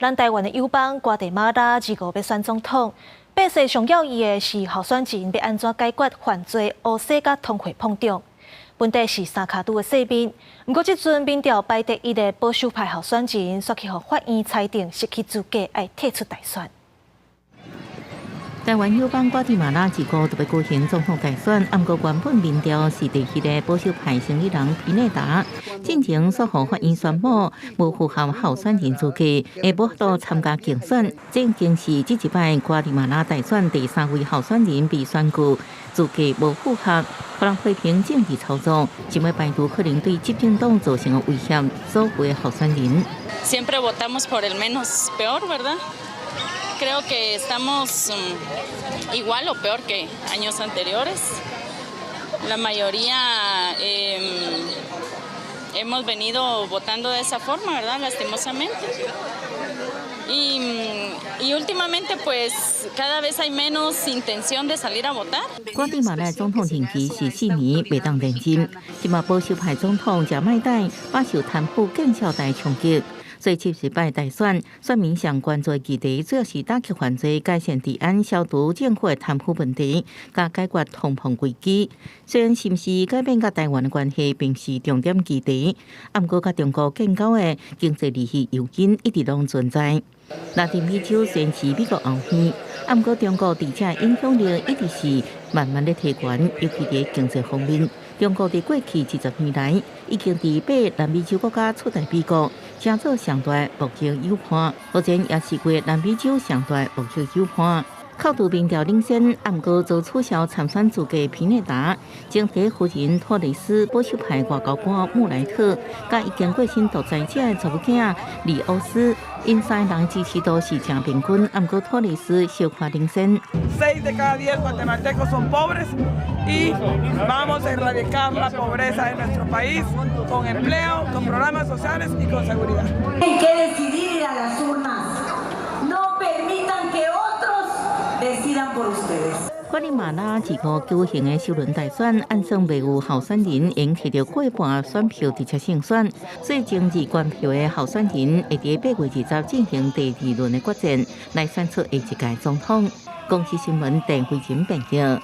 咱台灣的友邦瓜地馬拉25欲選總統，百姓上要意的是候選人欲按怎解決犯罪、烏死佮通貨膨脹。問題是三跤拄的世面，毋過這陣民調排第一的保守派候選人，煞去予法院裁定失去資格，愛退出大選。台灣友邦瓜地馬拉25就欲舉行總統大選，毋過原本民調是第一的保守派生意人皮內達，進前煞予法院宣布無符合候選人資格，會無法度參加競選。這已經是這一擺瓜地馬拉大選第三位候選人被宣告資格無符合，予人批評政治操作，想欲排除可能對執政黨造成的威脅，所有候選人。 Siempre votamos por el menos peor, ¿verdad? Creo que estamos igual o peor que años anteriores. La mayoría hemos venido votando de esa forma, ¿verdad? Lastimosamente. Y últimamente, pues, cada vez hay menos intención de salir a votar. 瓜地馬拉總統任期是4年，袂當連任。這馬保守派總統賈麥代飽受貪腐建設大衝擊。所以這一擺大選，選民上關注的議題主要是打擊犯罪、改善治安、消除政府的貪腐問題，佮解決通膨危機。雖然是毋是改變佮台灣的關係，並毋是重點議題，毋過佮中國建交的經濟利益誘因一直攏存在。拉丁美洲雖然是美國後院，毋過中國佇遮影響力一直是慢慢咧提懸，尤其佇經濟方面。中國佇過去20年來，已經佇八南美洲國家取代美國，成做上大貿易友伴，目前也是規個南美洲上大貿易友伴。扣除民調領先，毋過遭取消參選資格皮內達，前第一夫人托雷斯、保守派外交官穆萊特，佮已經過身獨裁者的查某囝里奧斯，𪜶三个人支持度是誠平均，毋過托雷斯小可領先。 6 de cada 10 guatemaltecos son pobres y vamos a erradicar la pobreza en nuestro país con empleo, con programas sociales y con seguridad. Tienen que decidir ir a las urnas. No permitan que otros decidan por ustedes. 瓜地馬拉25舉行的首輪大選，按算未有候選人會提著過半選票直接勝選，所以爭議懸票的候選人會佇8月20進行第二輪的決戰，來選出下一屆總統。公視新聞鄧慧琴編譯。